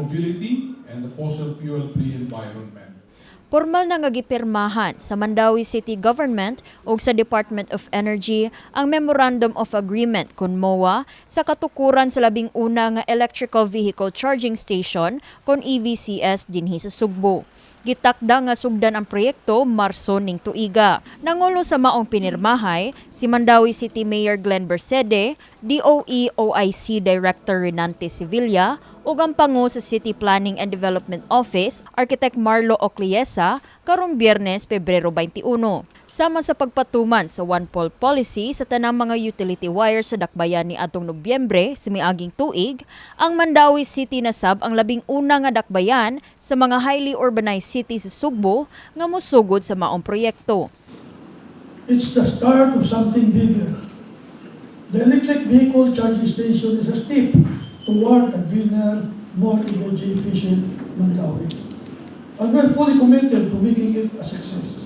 mobility and the fossil fuel-free environment. Pormal na nga gipirmahan sa Mandaue City Government ug sa Department of Energy ang Memorandum of Agreement kon MOA sa katukuran sa 11 nga Electrical Vehicle Charging Station kon EVCS dinhi sa Sugbo. Gitakda nga sugdan ang proyekto Marso ning tuiga. Nangulo sa maong pinirmahay si Mandaue City Mayor Glenn Bercede, DOE OIC Director Renante Sevilla ug ang pango sa City Planning and Development Office, Architect Marlo Ocliesa, karong Biyernes, Pebrero 21. Sama sa pagpatuman sa One Pole Policy sa tanang mga utility wires sa dakbayan ni atong Nobyembre sa miaging tuig, ang Mandaue City nasab ang 11 nga dakbayan sa mga highly urbanized city sa Sugbo nga mosugod sa maong proyekto. It's the start of something bigger. The electric vehicle charging station is a step toward a greener, more energy efficient Mandaue. And we're fully committed to making it a success.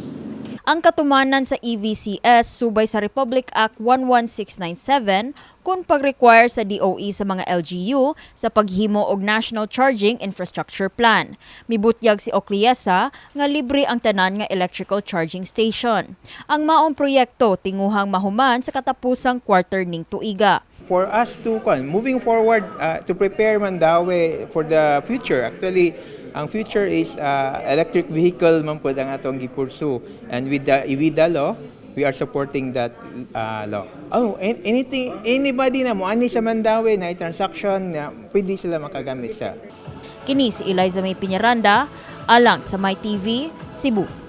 Ang katumanan sa EVCS subay sa Republic Act 11697 kung pag-require sa DOE sa mga LGU sa paghimo og National Charging Infrastructure Plan. Mibutyag si Ocliesa nga libre ang tanan nga electrical charging station. Ang maong proyekto tinguhang mahuman sa katapusang quarter ning tuiga. For us to kwan, moving forward to prepare Mandaue for the future. Actually, ang future is electric vehicle man pud ang atong gi-pursue. And with the EVIDA law, we are supporting that law. Oh, anything, anybody na moani sa Mandaue na transaction na pwede sila makagamit sa Kini si Eliza May Piñaranda, alang sa My TV, Cebu.